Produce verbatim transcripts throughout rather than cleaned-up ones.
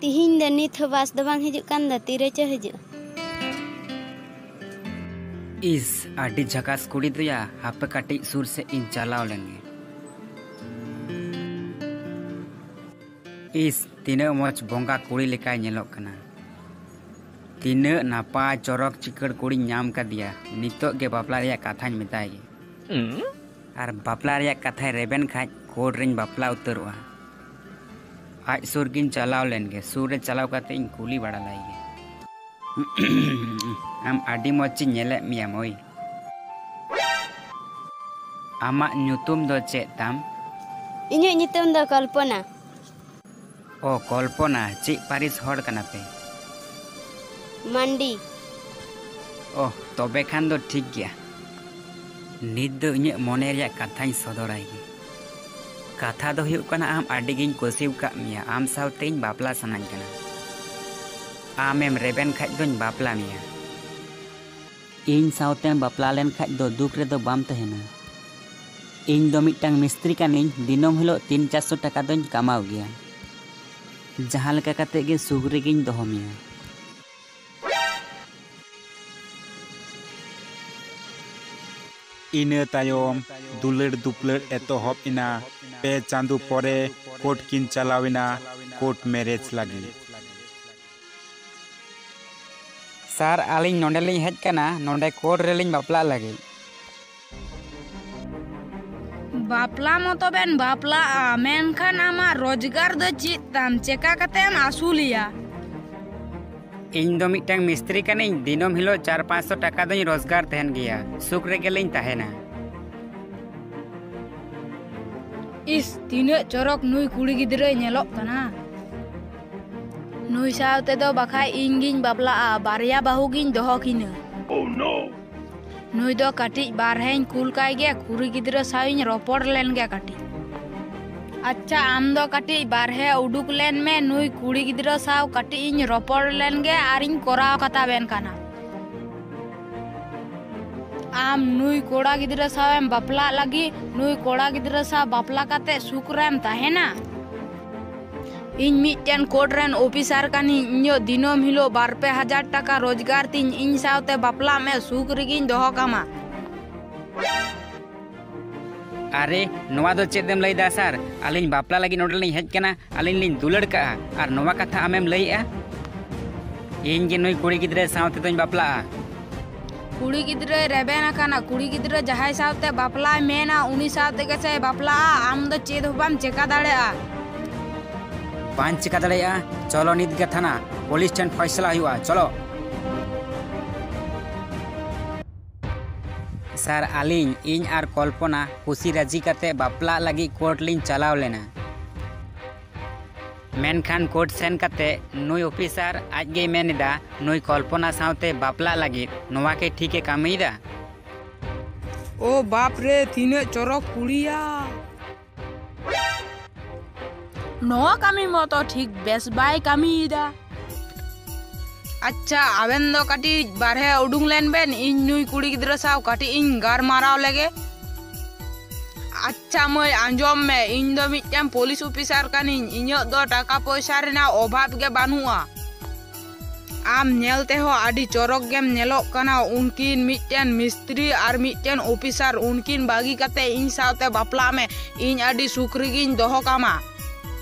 ᱛᱤᱦᱤᱧ ᱫᱚ ᱱᱤᱛ ᱦᱚᱸ ᱵᱟᱥ ᱫᱚ ᱵᱟᱝ ᱦᱤᱡᱩᱜ ᱠᱟᱱ ᱫᱚ, ᱛᱤᱨᱮ ᱪᱚ ᱦᱤᱡᱩᱜᱼᱟ? ᱤᱥ, ᱟᱹᱰᱤ ᱡᱷᱟᱠᱟᱥ ᱠᱩᱲᱤ ᱫᱚᱭᱟ, ᱦᱟᱯᱮ ᱠᱟᱹᱴᱤᱡ ᱥᱩᱨ ᱥᱮᱫ ᱤᱧ ᱪᱟᱞᱟᱣ ᱞᱮᱱ ᱜᱮ᱾ ᱤᱥ, ᱛᱤᱱᱟᱹᱜ ᱢᱚᱡᱽ ᱵᱚᱸᱜᱟ ᱠᱩᱲᱤ ᱞᱮᱠᱟᱭ ᱧᱮᱞᱚᱜ ᱠᱟᱱᱟ᱾ ᱛᱤᱱᱟᱹᱜ ᱱᱟᱯᱟᱭ ᱪᱚᱨᱚᱠ ᱪᱤᱠᱟᱹᱲ ᱠᱩᱲᱤᱧ ᱧᱟᱢ ᱠᱟᱫᱮᱭᱟ, ᱱᱤᱛᱚᱜ ᱜᱮ ᱵᱟᱯᱞᱟ ᱨᱮᱭᱟᱜ ᱠᱟᱛᱷᱟᱧ ᱢᱮᱛᱟᱭ ᱜᱮ᱾ ᱟᱨ ᱵᱟᱯᱞᱟ ᱨᱮᱭᱟᱜ ᱠᱟᱛᱷᱟᱭ ᱨᱮᱵᱮᱱ ᱠᱷᱟᱡ ᱠᱳᱨᱴ ᱨᱤᱧ ᱵᱟᱯᱞᱟ ᱩᱛᱟᱹᱨᱚᱜᱼᱟ᱾ ᱟᱡ ᱥᱩᱨ ᱜᱤᱧ ᱪᱟᱞᱟᱣ ᱞᱮᱱ ᱜᱮ, ᱥᱩᱨ ᱨᱮ ᱪᱟᱞᱟᱣ ᱠᱟᱛᱮ ᱤᱧ ᱠᱩᱞᱤ ᱵᱟᱲᱟ ᱞᱟᱭ ᱜᱮ᱾ ᱟᱢ ᱟᱹᱰᱤ ᱢᱚᱡᱽ ᱤᱧ ᱧᱮᱞᱮᱫ ᱢᱮᱭᱟ ᱢᱟᱹᱭ᱾ ᱟᱢᱟᱜ ᱧᱩᱛᱩᱢ ᱫᱚ ᱪᱮᱫ ᱛᱟᱢ? ᱤᱧᱟᱹᱜ ᱧᱩᱛᱩᱢ ᱫᱚ ᱠᱚᱞᱯᱚᱱᱟ᱾ ᱚ ᱠᱚᱞᱯᱚᱱᱟ, ᱪᱮᱫ ᱯᱟᱹᱨᱤᱥ ᱦᱚᱲ ᱠᱟᱱᱟ ᱯᱮ? ᱢᱟᱱᱰᱤ᱾ ᱚ, ᱛᱚᱵᱮ ᱠᱷᱟᱱ ᱫᱚ ᱴᱷᱤᱠ ᱜᱮᱭᱟ᱾ ᱱᱤᱛ ᱫᱚ ᱤᱧᱟᱹᱜ ᱢᱚᱱᱮ ᱨᱮᱭᱟᱜ ᱠᱟᱛᱷᱟᱧ ᱥᱚᱫᱚᱨᱟᱭ ᱜᱮ᱾ ᱠᱟᱛᱷᱟ ᱫᱚ ᱦᱩᱭᱩᱜ ᱠᱟᱱᱟ, ᱟᱢ ᱟᱹᱰᱤ ᱜᱤᱧ ᱠᱩᱥᱤ ᱟᱠᱟᱫ ᱢᱮᱭᱟ, ᱟᱢ ᱥᱟᱶᱛᱮᱧ ᱵᱟᱯᱞᱟ ᱥᱟᱱᱟᱧ ᱠᱟᱱᱟ᱾ ᱟᱢᱮᱢ ᱨᱮᱵᱮᱱ ᱠᱷᱟᱡ ᱫᱚᱧ ᱵᱟᱯᱞᱟ ᱢᱮᱭᱟ᱾ ᱤᱧ ᱥᱟᱶᱛᱮᱢ ᱵᱟᱯᱞᱟ ᱞᱮᱱ ᱠᱷᱟᱡ ᱫᱚ ᱫᱩᱠ ᱨᱮᱫᱚ ᱵᱟᱢ ᱛᱟᱦᱮᱱᱟ᱾ ᱤᱧ ᱫᱚ ᱢᱤᱫᱴᱟᱝ ᱢᱤᱥᱛᱨᱤ ᱠᱟᱹᱱᱟᱹᱧ, ᱫᱤᱱᱟᱹᱢ ᱦᱤᱞᱳᱜ ᱛᱤᱱ ᱪᱟᱨᱥᱚ ᱴᱟᱠᱟ ᱫᱚᱧ ᱠᱟᱢᱟᱣ ᱜᱮᱭᱟ᱾ ᱡᱟᱦᱟᱸ ᱞᱮᱠᱟ ᱠᱟᱛᱮ ᱜᱮ ᱥᱩᱠ ᱨᱮᱜᱮᱧ ᱫᱚᱦᱚ ᱢᱮᱭᱟ᱾ ᱤᱱᱟᱹ ᱛᱟᱭᱚᱢ ᱫᱩᱞᱟᱹᱲ ᱫᱩᱯᱞᱟᱹᱲ ᱮᱛᱚᱦᱚᱵ ᱮᱱᱟ᱾ ᱯᱮ ᱪᱟᱸᱫᱚ ᱯᱚᱨᱮ ᱠᱳᱨᱴ ᱠᱤᱱ ᱪᱟᱞᱟᱣ ᱮᱱᱟ, ᱠᱳᱨᱴ ᱢᱮᱨᱮᱡᱽ ᱞᱟᱹᱜᱤᱫ᱾ ᱥᱟᱨ, ᱟᱹᱞᱤᱧ ᱱᱚᱰᱮ ᱞᱤᱧ ᱦᱮᱡ ᱠᱟᱱᱟ, ᱱᱚᱰᱮ ᱠᱳᱨᱴ ᱨᱮᱞᱤᱧ ᱵᱟᱯᱞᱟᱜ ᱞᱟᱹᱜᱤᱫ᱾ ᱵᱟᱯᱞᱟ ᱢᱚᱛᱚ ᱵᱮᱱ ᱵᱟᱯᱞᱟᱜᱼᱟ, ᱢᱮᱱᱠᱷᱟᱱ ᱟᱢᱟᱜ ᱨᱳᱡᱽᱜᱟᱨ ᱫᱚ ᱪᱮᱫ ᱛᱟᱢ? ᱪᱮᱠᱟ ᱠᱟᱛᱮᱢ ᱟᱹᱥᱩᱞᱮᱭᱟ? ᱤᱧ ᱫᱚ ᱢᱤᱫᱴᱟᱝ ᱢᱤᱥᱛᱨᱤ ᱠᱟᱹᱱᱟᱹᱧ, ᱫᱤᱱᱟᱹᱢ ᱦᱤᱞᱳᱜ ᱪᱟᱨ ᱯᱟᱸᱪᱥᱚ ᱴᱟᱠᱟ ᱫᱚᱧ ᱨᱳᱡᱽᱜᱟᱨ ᱛᱟᱦᱮᱱ ᱜᱮᱭᱟ, ᱥᱩᱠ ᱨᱮᱜᱮ ᱞᱤᱧ ᱛᱟᱦᱮᱱᱟ᱾ ᱤᱥ, ᱛᱤᱱᱟᱹᱜ ᱪᱚᱨᱚᱠ ᱱᱩᱭ ᱠᱩᱲᱤ ᱜᱤᱫᱽᱨᱟᱹᱭ ᱧᱮᱞᱚᱜ ᱠᱟᱱᱟ᱾ ᱱᱩᱭ ᱥᱟᱶ ᱛᱮᱫᱚ ᱵᱟᱠᱷᱟᱡ ᱤᱧ ᱜᱤᱧ ᱵᱟᱯᱞᱟᱜᱼᱟ, ᱵᱟᱨᱭᱟ ᱵᱟᱹᱦᱩ ᱜᱤᱧ ᱫᱚᱦᱚ ᱠᱤᱱᱟᱹ᱾ ᱱᱩᱭ ᱫᱚ ᱠᱟᱹᱴᱤᱡ ᱵᱟᱨᱦᱮᱧ ᱠᱩᱞ ᱠᱟᱭ ᱜᱮ, ᱠᱩᱲᱤ ᱜᱤᱫᱽᱨᱟᱹ ᱥᱟᱶ ᱤᱧ ᱨᱚᱯᱚᱲ ᱞᱮᱱ ᱜᱮ ᱠᱟᱹᱴᱤᱡ᱾ ᱟᱪᱪᱷᱟ, ᱟᱢ ᱫᱚ ᱠᱟᱹᱴᱤᱡ ᱵᱟᱨᱦᱮ ᱩᱰᱩᱠ ᱞᱮᱱ ᱢᱮ, ᱱᱩᱭ ᱠᱩᱲᱤ ᱜᱤᱫᱽᱨᱟᱹ ᱥᱟᱶ ᱠᱟᱹᱴᱤᱡ ᱤᱧ ᱨᱚᱯᱚᱲ ᱞᱮᱱ ᱜᱮ ᱟᱨᱤᱧ ᱠᱚᱨᱟᱣ ᱠᱟᱛᱟ ᱵᱮᱱ ᱠᱟᱱᱟ᱾ ᱟᱢ ᱱᱩᱭ ᱠᱚᱲᱟ ᱜᱤᱫᱽᱨᱟᱹ ᱥᱟᱶ ᱮᱢ ᱵᱟᱯᱞᱟᱜ ᱞᱟᱹᱜᱤᱫ, ᱱᱩᱭ ᱠᱚᱲᱟ ᱜᱤᱫᱽᱨᱟᱹ ᱥᱟᱶ ᱵᱟᱯᱞᱟ ᱠᱟᱛᱮ ᱥᱩᱠ ᱨᱮᱢ ᱛᱟᱦᱮᱱᱟ? ᱤᱧ ᱢᱤᱫᱴᱮᱱ ᱠᱳᱨᱴ ᱨᱮᱱ ᱚᱯᱷᱤᱥᱟᱨ ᱠᱟᱹᱱᱟᱹᱧ᱾ ᱤᱧᱟᱹᱜ ᱫᱤᱱᱟᱹᱢ ᱦᱤᱞᱳᱜ ᱵᱟᱨ ᱯᱮ ᱦᱟᱡᱟᱨ ᱴᱟᱠᱟ ᱨᱳᱡᱽᱜᱟᱨ ᱛᱤᱧ᱾ ᱤᱧ ᱥᱟᱶᱛᱮ ᱵᱟᱯᱞᱟᱜ ᱢᱮ, ᱥᱩᱠ ᱨᱮᱜᱤᱧ ᱫᱚᱦᱚ ᱠᱟᱢᱟ᱾ ᱟᱨᱮ, ᱱᱚᱣᱟ ᱫᱚ ᱪᱮᱫ ᱮᱢ ᱞᱟᱹᱭᱫᱟ ᱥᱟᱨ? ᱟᱹᱞᱤᱧ ᱵᱟᱯᱞᱟ ᱞᱟᱹᱜᱤᱫ ᱱᱚᱰᱮ ᱞᱤᱧ ᱦᱮᱡ ᱠᱟᱱᱟ, ᱟᱹᱞᱤᱧ ᱞᱤᱧ ᱫᱩᱞᱟᱹᱲ ᱠᱟᱜᱼᱟ, ᱟᱨ ᱱᱚᱣᱟ ᱠᱟᱛᱷᱟ ᱟᱢᱮᱢ ᱞᱟᱹᱭᱮᱜᱼᱟ? ᱤᱧ ᱜᱮ ᱱᱩᱭ ᱠᱩᱲᱤ ᱜᱤᱫᱽᱨᱟᱹ ᱥᱟᱶ ᱛᱮᱫᱚᱧ ᱵᱟᱯᱞᱟᱜᱼᱟ᱾ ᱠᱩᱲᱤ ᱜᱤᱫᱽᱨᱟᱹᱭ ᱨᱮᱵᱮᱱ ᱟᱠᱟᱱᱟ᱾ ᱠᱩᱲᱤ ᱜᱤᱫᱽᱨᱟᱹ ᱡᱟᱦᱟᱸᱭ ᱥᱟᱶᱛᱮ ᱵᱟᱯᱞᱟᱭ ᱢᱮᱱᱟ, ᱩᱱᱤ ᱥᱟᱶ ᱛᱮᱜᱮ ᱥᱮᱭ ᱵᱟᱯᱞᱟᱜᱼᱟ᱾ ᱟᱢ ᱫᱚ ᱪᱮᱫ ᱦᱚᱸ ᱵᱟᱢ ᱪᱮᱠᱟ ᱫᱟᱲᱮᱭᱟᱜᱼᱟ᱾ ᱵᱟᱹᱧ ᱪᱮᱠᱟ ᱫᱟᱲᱮᱭᱟᱜᱼᱟ? ᱪᱚᱞᱚ ᱱᱤᱛ ᱜᱮ ᱛᱷᱟᱱᱟ, ᱯᱩᱞᱤᱥ ᱴᱷᱮᱱ ᱯᱷᱚᱭᱥᱟᱞᱟ ᱦᱩᱭᱩᱜᱼᱟ, ᱪᱚᱞᱚ᱾ ᱥᱟᱨ, ᱟᱹᱞᱤᱧ, ᱤᱧ ᱟᱨ ᱠᱚᱞᱯᱚᱱᱟ ᱠᱩᱥᱤ ᱨᱟᱹᱡᱤ ᱠᱟᱛᱮ ᱵᱟᱯᱞᱟᱜ ᱞᱟᱹᱜᱤᱫ ᱠᱳᱨᱴ ᱞᱤᱧ ᱪᱟᱞᱟᱣ ᱞᱮᱱᱟ᱾ ᱢᱮᱱᱠᱷᱟᱱ ᱠᱳᱨᱴ ᱥᱮᱱ ᱠᱟᱛᱮ ᱱᱩᱭ ᱚᱯᱷᱤᱥᱟᱨ ᱟᱡ ᱜᱮᱭ ᱢᱮᱱ ᱮᱫᱟ, ᱱᱩᱭ ᱠᱚᱞᱯᱚᱱᱟ ᱥᱟᱶᱛᱮ ᱵᱟᱯᱞᱟᱜ ᱞᱟᱹᱜᱤᱫ᱾ ᱱᱚᱣᱟ ᱠᱤ ᱴᱷᱤᱠᱮ ᱠᱟᱹᱢᱤᱭᱮᱫᱟ? ᱳ ᱵᱟᱯ ᱨᱮ, ᱛᱤᱱᱟᱹᱜ ᱪᱚᱨᱚᱠ ᱠᱩᱲᱤᱭᱟ! ᱱᱚᱣᱟ ᱠᱟᱹᱢᱤ ᱢᱚᱛᱚ ᱴᱷᱤᱠ ᱵᱮᱥ ᱵᱟᱭ ᱠᱟᱹᱢᱤᱭᱮᱫᱟ᱾ ᱟᱪᱪᱷᱟ, ᱟᱵᱮᱱ ᱫᱚ ᱠᱟᱹᱴᱤᱡ ᱵᱟᱨᱦᱮ ᱩᱰᱩᱝ ᱞᱮᱱ ᱵᱮᱱ, ᱤᱧ ᱱᱩᱭ ᱠᱩᱲᱤ ᱜᱤᱫᱽᱨᱟᱹ ᱥᱟᱶ ᱠᱟᱹᱴᱤᱡ ᱤᱧ ᱜᱟᱨᱢᱟᱨᱟᱣ ᱞᱮᱜᱮ᱾ ᱟᱪᱪᱷᱟ ᱢᱟᱹᱭ, ᱟᱸᱡᱚᱢ ᱢᱮ, ᱤᱧ ᱫᱚ ᱢᱤᱫᱴᱮᱱ ᱯᱩᱞᱤᱥ ᱚᱯᱷᱤᱥᱟᱨ ᱠᱟᱹᱱᱟᱹᱧ, ᱤᱧᱟᱹᱜ ᱫᱚ ᱴᱟᱠᱟ ᱯᱚᱭᱥᱟ ᱨᱮᱱᱟᱜ ᱚᱵᱷᱟᱵᱽ ᱜᱮ ᱵᱟᱹᱱᱩᱜᱼᱟ᱾ ᱟᱢ ᱧᱮᱞ ᱛᱮᱦᱚᱸ ᱟᱹᱰᱤ ᱪᱚᱨᱚᱠ ᱜᱮᱢ ᱧᱮᱞᱚᱜ ᱠᱟᱱᱟ᱾ ᱩᱱᱠᱤᱱ ᱢᱤᱫᱴᱮᱱ ᱢᱤᱥᱛᱨᱤ ᱟᱨ ᱢᱤᱫᱴᱮᱱ ᱚᱯᱷᱤᱥᱟᱨ, ᱩᱱᱠᱤᱱ ᱵᱟᱹᱜᱤ ᱠᱟᱛᱮ ᱤᱧ ᱥᱟᱶᱛᱮ ᱵᱟᱯᱞᱟᱜ ᱢᱮ, ᱤᱧ ᱟᱹᱰᱤ ᱥᱩᱠ ᱨᱮᱜᱤᱧ ᱫᱚᱦᱚ ᱠᱟᱢᱟ᱾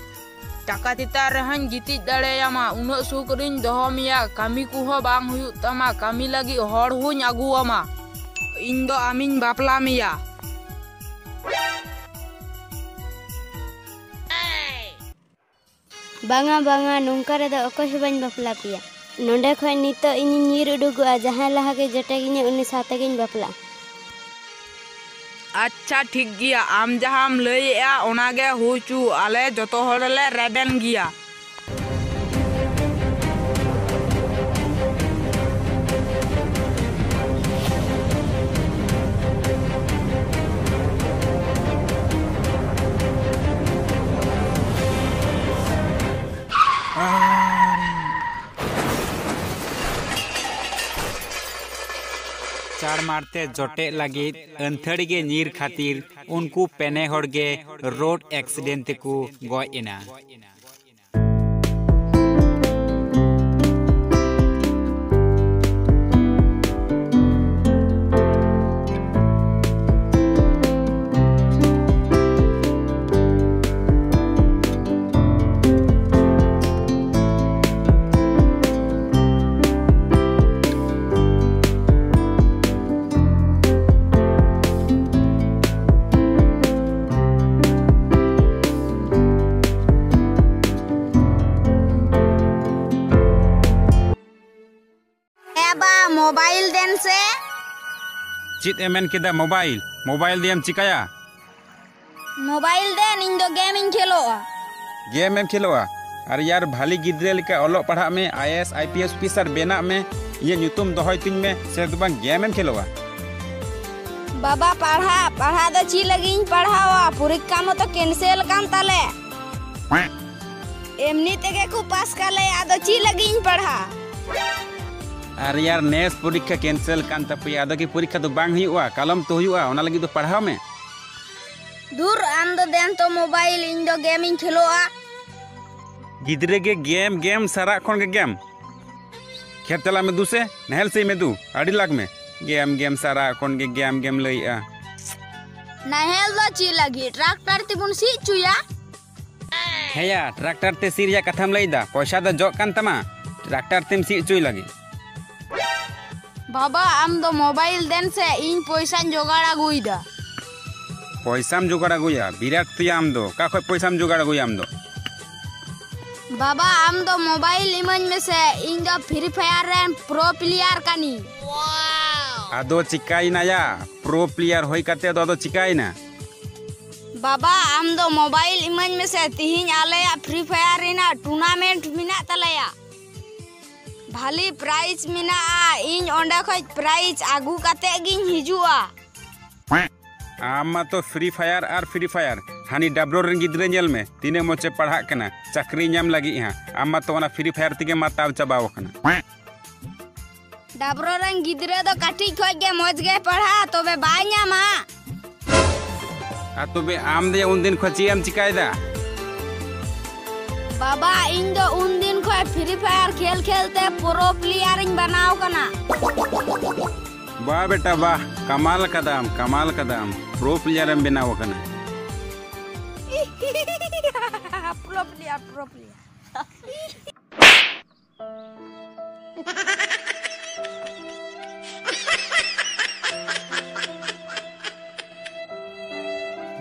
ᱴᱟᱠᱟ ᱪᱮᱛᱟᱱ ᱨᱮᱦᱚᱸᱧ ᱜᱤᱛᱤᱡ ᱫᱟᱲᱮᱭᱟᱢᱟ, ᱩᱱᱟᱹᱜ ᱥᱩᱠ ᱨᱤᱧ ᱫᱚᱦᱚ ᱢᱮᱭᱟ, ᱠᱟᱹᱢᱤ ᱠᱚᱦᱚᱸ ᱵᱟᱝ ᱦᱩᱭᱩᱜ ᱛᱟᱢᱟ, ᱠᱟᱹᱢᱤ ᱞᱟᱹᱜᱤᱫ ᱦᱚᱲ ᱦᱚᱸᱧ ᱟᱹᱜᱩᱣᱟᱢᱟ᱾ ᱤᱧ ᱫᱚ ᱟᱢᱤᱧ ᱵᱟᱯᱞᱟ ᱢᱮᱭᱟ᱾ ᱵᱟᱝᱟ, ᱵᱟᱝᱟ, ᱱᱚᱝᱠᱟ ᱨᱮᱫᱚ ᱚᱠᱚᱭ ᱦᱚᱸ ᱵᱟᱹᱧ ᱵᱟᱯᱞᱟ ᱯᱮᱭᱟ᱾ ᱱᱚᱸᱰᱮ ᱠᱷᱚᱱ ᱱᱤᱛᱚᱜ ᱤᱧᱤᱧ ᱧᱤᱨ ᱩᱰᱩᱠᱚᱜᱼᱟ, ᱡᱟᱦᱟᱸᱭ ᱞᱟᱦᱟ ᱜᱮ ᱡᱚᱴᱮᱜᱤᱧᱟ, ᱩᱱᱤ ᱥᱟᱶ ᱛᱮᱜᱤᱧ ᱵᱟᱯᱞᱟᱜᱼᱟ᱾ ᱟᱪᱪᱷᱟ, ᱴᱷᱤᱠ ᱜᱮᱭᱟ, ᱟᱢ ᱡᱟᱦᱟᱸᱢ ᱞᱟᱹᱭᱮᱜᱼᱟ, ᱚᱱᱟ ᱜᱮ ᱦᱩᱭ ᱪᱚ, ᱟᱞᱮ ᱡᱚᱛᱚ ᱦᱚᱲ ᱞᱮ ᱨᱮᱵᱮᱱ ᱜᱮᱭᱟ᱾ ᱪᱟᱲᱢᱟᱲᱛᱮ ᱡᱚᱴᱮᱫ ᱞᱟᱹᱜᱤᱫ ᱟᱹᱱᱛᱷᱟᱹᱲᱤ ᱜᱮ ᱧᱤᱨ ᱠᱷᱟᱹᱛᱤᱨ ᱩᱱᱠᱩ ᱯᱮᱱᱮ ᱦᱚᱲ ᱜᱮ ᱨᱳᱰ ᱮᱠᱥᱤᱰᱮᱱᱴ ᱛᱮᱠᱚ ᱜᱚᱡ ᱮᱱᱟ᱾ ᱵᱟ, ᱢᱳᱵᱟᱭᱤᱞ ᱫᱮᱱ ᱥᱮ᱾ ᱪᱮᱫ ᱮ ᱢᱮᱱ ᱠᱮᱫᱟ? ᱢᱳᱵᱟᱭᱤᱞ? ᱢᱳᱵᱟᱭᱤᱞ ᱫᱤᱭᱮᱢ ᱪᱤᱠᱟᱹᱭᱟ? ᱢᱳᱵᱟᱭᱤᱞ ᱫᱮᱱ, ᱤᱧ ᱫᱚ ᱜᱮᱢ ᱤᱧ ᱠᱷᱮᱞᱳᱜᱼᱟ᱾ ᱜᱮᱢ ᱮᱢ ᱠᱷᱮᱞᱳᱜᱼᱟ? ᱟᱨ ᱭᱟᱨ, ᱵᱷᱟᱞᱤ ᱜᱤᱫᱽᱨᱟᱹ ᱞᱮᱠᱟ ᱚᱞᱚᱜ ᱯᱟᱲᱦᱟᱜ ᱢᱮ, I A S, I P S officer ᱵᱮᱱᱟᱜ ᱢᱮ, ᱤᱧᱟᱹᱜ ᱧᱩᱛᱩᱢ ᱫᱚᱦᱚᱭ ᱛᱤᱧ ᱢᱮ, ᱥᱮ ᱫᱚ ᱵᱟᱝ ᱜᱮᱢ ᱮᱢ ᱠᱷᱮᱞᱳᱜᱼᱟ? ᱵᱟᱵᱟ, ᱯᱟᱲᱦᱟᱜ, ᱯᱟᱲᱦᱟᱜ ᱫᱚ ᱪᱮᱫ ᱞᱟᱹᱜᱤᱫ ᱤᱧ ᱯᱟᱲᱦᱟᱣᱟ? ᱯᱚᱨᱤᱠᱠᱷᱟ ᱢᱚᱛᱚ ᱠᱮᱱᱥᱮᱞ ᱟᱠᱟᱱ ᱛᱟᱞᱮ᱾ ᱮᱢᱱᱤ ᱛᱮᱜᱮ ᱠᱚ ᱯᱟᱥ ᱠᱟᱞᱮ, ᱟᱫᱚ ᱪᱮᱫ ᱞᱟᱹᱜᱤᱫ ᱤᱧ ᱯᱟᱲᱦᱟᱜ? ᱟᱨ ᱭᱟᱨ, ᱱᱮᱥ ᱯᱚᱨᱤᱠᱠᱷᱟ ᱠᱮᱱᱥᱮᱞ ᱠᱟᱱ ᱛᱟᱯᱮᱭᱟ, ᱟᱫᱚ ᱠᱤ ᱯᱚᱨᱤᱠᱠᱷᱟ ᱫᱚ ᱵᱟᱝ ᱦᱩᱭᱩᱜᱼᱟ? ᱠᱟᱞᱚᱢ ᱛᱚ ᱦᱩᱭᱩᱜᱼᱟ, ᱚᱱᱟ ᱞᱟᱹᱜᱤᱫ ᱫᱚ ᱯᱟᱲᱦᱟᱣ ᱢᱮ᱾ ᱫᱩᱨ, ᱟᱢ ᱫᱚ ᱫᱮᱱ ᱛᱚ ᱢᱳᱵᱟᱭᱤᱞ, ᱤᱧ ᱫᱚ ᱜᱮᱢ ᱤᱧ ᱠᱷᱮᱞᱳᱜᱼᱟ᱾ ᱜᱤᱫᱽᱨᱟᱹ ᱜᱮ ᱜᱮᱢ, ᱜᱮᱢ, ᱥᱟᱨᱟ ᱠᱷᱚᱱ ᱜᱮ ᱜᱮᱢ᱾ ᱠᱷᱮᱛ ᱪᱟᱞᱟᱜ ᱢᱮ ᱫᱩ ᱥᱮ, ᱱᱟᱦᱮᱞ ᱥᱤᱭ ᱢᱮ ᱫᱩ, ᱟᱹᱰᱤ ᱞᱟᱜᱽ ᱢᱮ᱾ ᱜᱮᱢ, ᱜᱮᱢ, ᱥᱟᱨᱟ ᱠᱷᱚᱱ ᱜᱮ ᱜᱮᱢ, ᱜᱮᱢ ᱞᱟᱹᱭᱮᱜᱼᱟ᱾ ᱱᱟᱦᱮᱞ ᱫᱚ ᱪᱮᱫ ᱞᱟᱹᱜᱤᱫ? ᱴᱨᱟᱠᱴᱟᱨ ᱛᱮᱵᱚᱱ ᱥᱤ ᱦᱚᱪᱚᱭᱟ᱾ ᱦᱮᱸᱭᱟ, ᱴᱨᱟᱠᱴᱟᱨ ᱛᱮ ᱥᱤ ᱨᱮᱭᱟᱜ ᱠᱟᱛᱷᱟᱢ ᱞᱟᱹᱭᱫᱟ? ᱯᱚᱭᱥᱟ ᱫᱚ ᱡᱚᱜ ᱠᱟᱱ ᱛᱟᱢᱟ, ᱴᱨᱟᱠᱴᱟᱨ ᱛᱮᱢ ᱥᱤ ᱦᱚᱪᱚᱭ ᱞᱟᱹᱜᱤᱫ᱾ ᱵᱟᱵᱟ, ᱟᱢ ᱫᱚ ᱢᱳᱵᱟᱭᱤᱞ ᱫᱮᱱ ᱥᱮ, ᱤᱧ ᱯᱚᱭᱥᱟᱧ ᱡᱚᱜᱟᱲ ᱟᱹᱜᱩᱭᱮᱫᱟ᱾ ᱯᱚᱭᱥᱟᱢ ᱡᱚᱜᱟᱲ ᱟᱹᱜᱩᱭᱟ? ᱵᱤᱨᱟᱴ ᱛᱚᱭᱟ ᱟᱢ ᱫᱚ, ᱚᱠᱟ ᱠᱷᱚᱡ ᱯᱚᱭᱥᱟᱢ ᱡᱚᱜᱟᱲ ᱟᱹᱜᱩᱭᱟ ᱟᱢ ᱫᱚ? ᱵᱟᱵᱟ, ᱟᱢ ᱫᱚ ᱢᱳᱵᱟᱭᱤᱞ ᱤᱢᱟᱹᱧ ᱢᱮᱥᱮ, ᱤᱧ ᱫᱚ ᱯᱷᱨᱤ ᱯᱷᱟᱭᱟᱨ ᱨᱮᱱ ᱯᱨᱳ ᱯᱞᱮᱭᱟᱨ ᱠᱟᱹᱱᱤᱧ᱾ ᱟᱫᱚ ᱪᱤᱠᱟᱭᱮᱱᱟᱭᱟ? ᱯᱨᱳ ᱯᱞᱮᱭᱟᱨ ᱦᱩᱭ ᱠᱟᱛᱮ ᱫᱚ ᱟᱫᱚ ᱪᱤᱠᱟᱭᱮᱱᱟ? ᱵᱟᱵᱟ, ᱟᱢ ᱫᱚ ᱢᱳᱵᱟᱭᱤᱞ ᱤᱢᱟᱹᱧ ᱢᱮᱥᱮ, ᱛᱤᱦᱤᱧ ᱟᱞᱮᱭᱟᱜ ᱯᱷᱨᱤ ᱯᱷᱟᱭᱟᱨ ᱨᱮᱱᱟᱜ ᱴᱩᱨᱱᱟᱢᱮᱱᱴ ᱢᱮᱱᱟᱜ ᱛᱟᱞᱮᱭᱟ᱾ ᱵᱷᱟᱞᱤ ᱯᱨᱟᱭᱤᱡᱽ ᱢᱮᱱᱟᱜᱼᱟ, ᱤᱧ ᱚᱸᱰᱮ ᱠᱷᱚᱡ ᱯᱨᱟᱭᱤᱡᱽ ᱟᱹᱜᱩ ᱠᱟᱛᱮ ᱜᱤᱧ ᱦᱤᱡᱩᱜᱼᱟ᱾ ᱟᱢ ᱢᱟᱛᱚ ᱯᱷᱨᱤ ᱯᱷᱟᱭᱟᱨ ᱟᱨ ᱯᱷᱨᱤ ᱯᱷᱟᱭᱟᱨ᱾ ᱦᱟᱹᱱᱤ ᱰᱟᱵᱨᱳ ᱨᱮᱱ ᱜᱤᱫᱽᱨᱟᱹ ᱧᱮᱞ ᱢᱮ, ᱛᱤᱱᱟᱹᱜ ᱢᱚᱡᱽ ᱮ ᱯᱟᱲᱦᱟᱜ ᱠᱟᱱᱟ, ᱪᱟᱹᱠᱨᱤ ᱧᱟᱢ ᱞᱟᱹᱜᱤᱫ ᱦᱟᱸᱜ᱾ ᱟᱢ ᱢᱟᱛᱚ ᱚᱱᱟ ᱯᱷᱨᱤ ᱯᱷᱟᱭᱟᱨ ᱛᱮᱜᱮ ᱢᱟᱛᱟᱣ ᱪᱟᱵᱟᱣ ᱟᱠᱟᱱᱟ᱾ ᱰᱟᱵᱨᱳ ᱨᱮᱱ ᱜᱤᱫᱽᱨᱟᱹ ᱫᱚ ᱠᱟᱹᱴᱤᱡ ᱠᱷᱚᱡ ᱜᱮ ᱢᱚᱡᱽ ᱜᱮ ᱯᱟᱲᱦᱟᱜᱼᱟ, ᱛᱚᱵᱮ ᱵᱟᱭ ᱧᱟᱢᱟ᱾ ᱟᱨ ᱛᱚᱵᱮ ᱟᱢ ᱫᱚ ᱩᱱᱫᱤᱱ ᱠᱷᱚᱡ ᱪᱮᱫ ᱮᱢ ᱪᱤᱠᱟᱭᱮᱫᱟ? ᱵᱟᱵᱟ, ᱤᱧ ᱫᱚ ᱩᱱᱫᱤᱱ ᱠᱷᱚᱡ ᱯᱷᱨᱤ ᱯᱷᱟᱭᱟᱨ ᱠᱷᱮᱞ ᱠᱷᱮᱞ ᱛᱮ ᱯᱨᱳ ᱯᱞᱮᱭᱟᱨ ᱤᱧ ᱵᱮᱱᱟᱣ ᱠᱟᱱᱟ᱾ ᱵᱟ ᱵᱮᱴᱟ ᱵᱟ, ᱠᱟᱢᱟᱞ ᱠᱟᱫᱟᱢ, ᱠᱟᱢᱟᱞ ᱠᱟᱫᱟᱢ, ᱯᱨᱳ ᱯᱞᱮᱭᱟᱨ ᱮᱢ ᱵᱮᱱᱟᱣ ᱟᱠᱟᱱᱟ᱾ ᱯᱨᱳ ᱯᱞᱮᱭᱟᱨ, ᱯᱨᱳ ᱯᱞᱮᱭᱟᱨ᱾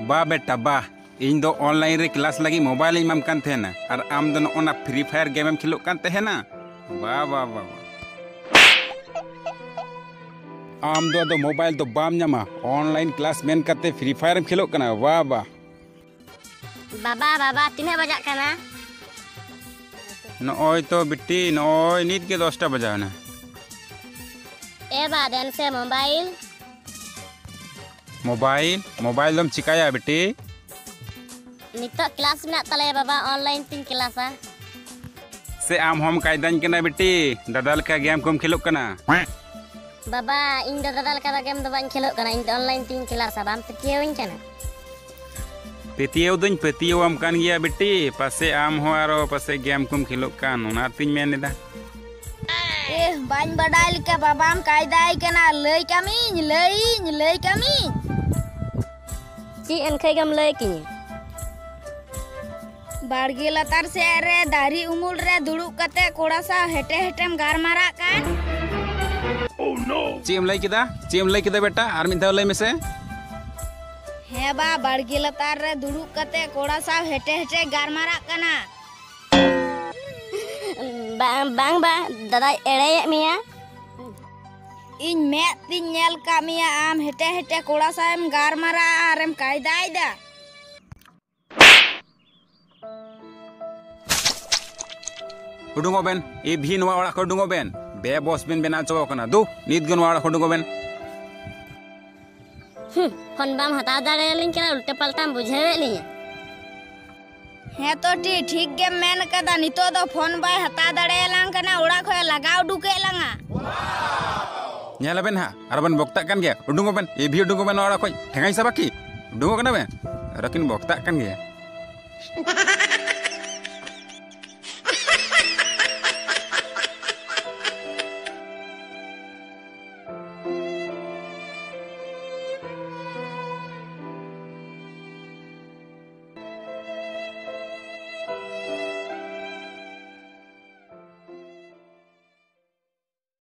ᱵᱟ ᱵᱮᱴᱟ ᱵᱟ, ᱤᱧ ᱫᱚ ᱚᱱᱞᱟᱭᱤᱱ ᱨᱮ ᱠᱞᱟᱥ ᱞᱟᱹᱜᱤᱫ ᱢᱳᱵᱟᱭᱤᱞ ᱤᱧ ᱮᱢᱟᱢ ᱠᱟᱱ ᱛᱟᱦᱮᱱᱟ, ᱟᱨ ᱟᱢ ᱫᱚ ᱱᱚᱜᱼᱚ ᱱᱟ ᱯᱷᱨᱤ ᱯᱷᱟᱭᱟᱨ ᱜᱮᱢ ᱮᱢ ᱠᱷᱮᱞᱳᱜ ᱠᱟᱱ ᱛᱟᱦᱮᱱᱟ᱾ ᱵᱟ ᱵᱟ ᱵᱟ ᱵᱟ᱾ ᱟᱢ ᱫᱚ ᱟᱫᱚ ᱢᱳᱵᱟᱭᱤᱞ ᱫᱚ ᱵᱟᱢ ᱧᱟᱢᱟ, ᱚᱱᱞᱟᱭᱤᱱ ᱠᱞᱟᱥ ᱢᱮᱱ ᱠᱟᱛᱮ ᱯᱷᱨᱤ ᱯᱷᱟᱭᱟᱨ ᱮᱢ ᱠᱷᱮᱞᱳᱜ ᱠᱟᱱᱟ᱾ ᱵᱟ ᱵᱟ᱾ ᱵᱟᱵᱟ, ᱵᱟᱵᱟ, ᱛᱤᱱᱟᱹᱜ ᱵᱟᱡᱟᱜ ᱠᱟᱱᱟ? ᱱᱚᱜᱼᱚᱭ ᱛᱚ ᱵᱤᱴᱤ, ᱱᱚᱜᱼᱚᱭ ᱱᱤᱛ ᱜᱮ ᱫᱚᱥᱴᱟ ᱵᱟᱡᱟᱣ ᱮᱱᱟ᱾ ᱮ ᱵᱟ, ᱫᱮᱱ ᱥᱮ ᱢᱳᱵᱟᱭᱤᱞ᱾ ᱢᱳᱵᱟᱭᱤᱞ? ᱢᱳᱵᱟᱭᱤᱞ ᱫᱚᱢ ᱪᱤᱠᱟᱹᱭᱟ ᱵᱤᱴᱤ? ᱱᱤᱛᱚᱜ ᱠᱞᱟᱥ ᱢᱮᱱᱟᱜ ᱛᱟᱞᱮᱭᱟ ᱵᱟᱵᱟ, ᱚᱱᱞᱟᱭᱤᱱ ᱛᱤᱧ ᱠᱞᱟᱥᱟ᱾ ᱥᱮ ᱟᱢ ᱦᱚᱸᱢ ᱠᱟᱭᱫᱟᱧ ᱠᱟᱱᱟ ᱵᱤᱴᱤ, ᱫᱟᱫᱟ ᱞᱮᱠᱟ ᱜᱮᱢ ᱠᱚᱢ ᱠᱷᱮᱞᱳᱜ ᱠᱟᱱᱟ? ᱵᱟᱵᱟ, ᱤᱧ ᱫᱚ ᱫᱟᱫᱟ ᱞᱮᱠᱟ ᱫᱚ ᱜᱮᱢ ᱫᱚ ᱵᱟᱹᱧ ᱠᱷᱮᱞᱳᱜ ᱠᱟᱱᱟ, ᱤᱧ ᱫᱚ ᱚᱱᱞᱟᱭᱤᱱ ᱛᱤᱧ ᱠᱞᱟᱥᱟ, ᱵᱟᱢ ᱯᱟᱹᱛᱭᱟᱹᱣᱟᱹᱧ ᱠᱟᱱᱟ? ᱯᱟᱹᱛᱭᱟᱹᱣ ᱫᱚᱧ ᱯᱟᱹᱛᱭᱟᱹᱣᱟᱢ ᱠᱟᱱ ᱜᱮᱭᱟ ᱵᱤᱴᱤ, ᱯᱟᱥᱮ ᱟᱢ ᱦᱚᱸ ᱟᱨᱚ ᱯᱟᱥᱮ ᱜᱮᱢ ᱠᱚᱢ ᱠᱷᱮᱞᱳᱜ ᱠᱟᱱ, ᱚᱱᱟᱛᱤᱧ ᱢᱮᱱ ᱮᱫᱟ᱾ ᱮᱦ, ᱵᱟᱹᱧ ᱵᱟᱰᱟᱭ ᱞᱮᱠᱟ ᱵᱟᱵᱟᱢ ᱠᱟᱭᱫᱟᱭ ᱠᱟᱱᱟ, ᱞᱟᱹᱭ ᱠᱟᱹᱢᱤᱧ, ᱞᱟᱹᱭᱤᱧ, ᱞᱟᱹᱭ ᱠᱟᱹᱢᱤᱧ᱾ ᱪᱮᱫ ᱮᱱᱠᱷᱟᱡ ᱜᱮᱢ ᱞᱟᱹᱭ ᱠᱤᱧᱟ? ᱵᱟᱲᱜᱮ ᱞᱟᱛᱟᱨ ᱥᱮᱫ ᱨᱮ ᱫᱟᱨᱮ ᱩᱢᱩᱞ ᱨᱮ ᱫᱩᱲᱩᱵ ᱠᱟᱛᱮ ᱠᱚᱲᱟ ᱥᱟᱶ ᱦᱮᱴᱮ ᱦᱮᱴᱮᱢ ᱜᱟᱨᱢᱟᱨᱟᱜ ᱠᱟᱱ᱾ ᱪᱮᱫ ᱮᱢ ᱞᱟᱹᱭ ᱠᱮᱫᱟ? ᱪᱮᱫ ᱮᱢ ᱞᱟᱹᱭ ᱠᱮᱫᱟ ᱵᱮᱴᱟ? ᱟᱨ ᱢᱤᱫ ᱫᱷᱟᱣ ᱞᱟᱹᱭ ᱢᱮᱥᱮ᱾ ᱦᱮᱸ ᱵᱟ, ᱵᱟᱲᱜᱮ ᱞᱟᱛᱟᱨ ᱨᱮ ᱫᱩᱲᱩᱵ ᱠᱟᱛᱮ ᱠᱚᱲᱟ ᱥᱟᱶ ᱦᱮᱴᱮ ᱦᱮᱴᱮ ᱜᱟᱨᱢᱟᱨᱟᱜ ᱠᱟᱱᱟ᱾ ᱵᱟᱝ, ᱵᱟᱝ ᱵᱟ, ᱫᱟᱫᱟᱭ ᱮᱲᱮᱭᱮᱫ ᱢᱮᱭᱟ᱾ ᱤᱧ ᱢᱮᱫ ᱛᱤᱧ ᱧᱮᱞ ᱠᱟᱜ ᱢᱮᱭᱟ, ᱟᱢ ᱦᱮᱴᱮ ᱦᱮᱴᱮ ᱠᱚᱲᱟ ᱥᱟᱶ ᱮᱢ ᱜᱟᱨᱢᱟᱨᱟᱜᱼᱟ ᱟᱨᱮᱢ ᱠᱟᱭᱫᱟᱭᱮᱫᱟ᱾ ᱩᱰᱩᱝᱚᱜ ᱵᱮᱱ, ᱮᱵᱷᱤ ᱱᱚᱣᱟ ᱚᱲᱟᱜ ᱠᱷᱚᱱ ᱩᱰᱩᱝᱚᱜ ᱵᱮᱱ᱾ ᱵᱮᱵᱚᱥ ᱵᱮᱱ ᱵᱮᱱᱟᱣ ᱦᱚᱪᱚ ᱠᱟᱱᱟ᱾ ᱫᱩ, ᱱᱤᱛ ᱜᱮ ᱱᱚᱣᱟ ᱚᱲᱟᱜ ᱠᱷᱚᱱ ᱩᱰᱩᱝᱚᱜ ᱵᱮᱱ᱾ ᱦᱩᱸ, ᱯᱷᱳᱱ ᱵᱟᱢ ᱦᱟᱛᱟᱣ ᱫᱟᱲᱮᱭᱟᱞᱤᱧ ᱠᱟᱱᱟ, ᱩᱞᱴᱟᱹ ᱯᱟᱞᱴᱟᱢ ᱵᱩᱡᱷᱟᱹᱣᱮᱫ ᱞᱤᱧᱟ᱾ ᱦᱮᱸ ᱛᱚ ᱴᱤ, ᱴᱷᱤᱠ ᱜᱮᱢ ᱢᱮᱱ ᱠᱟᱫᱟ, ᱱᱤᱛᱚᱜ ᱫᱚ ᱯᱷᱳᱱ ᱵᱟᱭ ᱦᱟᱛᱟᱣ ᱫᱟᱲᱮᱭᱟᱞᱟᱝ ᱠᱟᱱᱟ, ᱚᱲᱟᱜ ᱠᱷᱚᱱ ᱞᱟᱜᱟᱣ ᱩᱰᱩᱠᱮᱫ ᱞᱟᱝᱟ᱾ ᱧᱮᱞ ᱟᱵᱮᱱ ᱦᱟᱸᱜ, ᱟᱨ ᱵᱮᱱ ᱵᱚᱠᱛᱟᱜ ᱠᱟᱱ ᱜᱮᱭᱟ᱾ ᱩᱰᱩᱝᱚᱜ ᱵᱮᱱ, ᱮᱵᱷᱤ ᱩᱰᱩᱝᱚᱜ ᱵᱮᱱ ᱱᱚᱣᱟ ᱚᱲᱟᱜ ᱠᱷᱚᱱ᱾ ᱴᱷᱮᱸᱜᱟᱧ ᱥᱟᱵᱟ ᱠᱤ? ᱩᱰᱩᱝᱚᱜ ᱠᱟᱱᱟ ᱵᱮᱱ? ᱟᱨᱚ ᱠᱤᱱ ᱵᱚᱠᱛᱟᱜ ᱠᱟᱱ ᱜᱮᱭᱟ᱾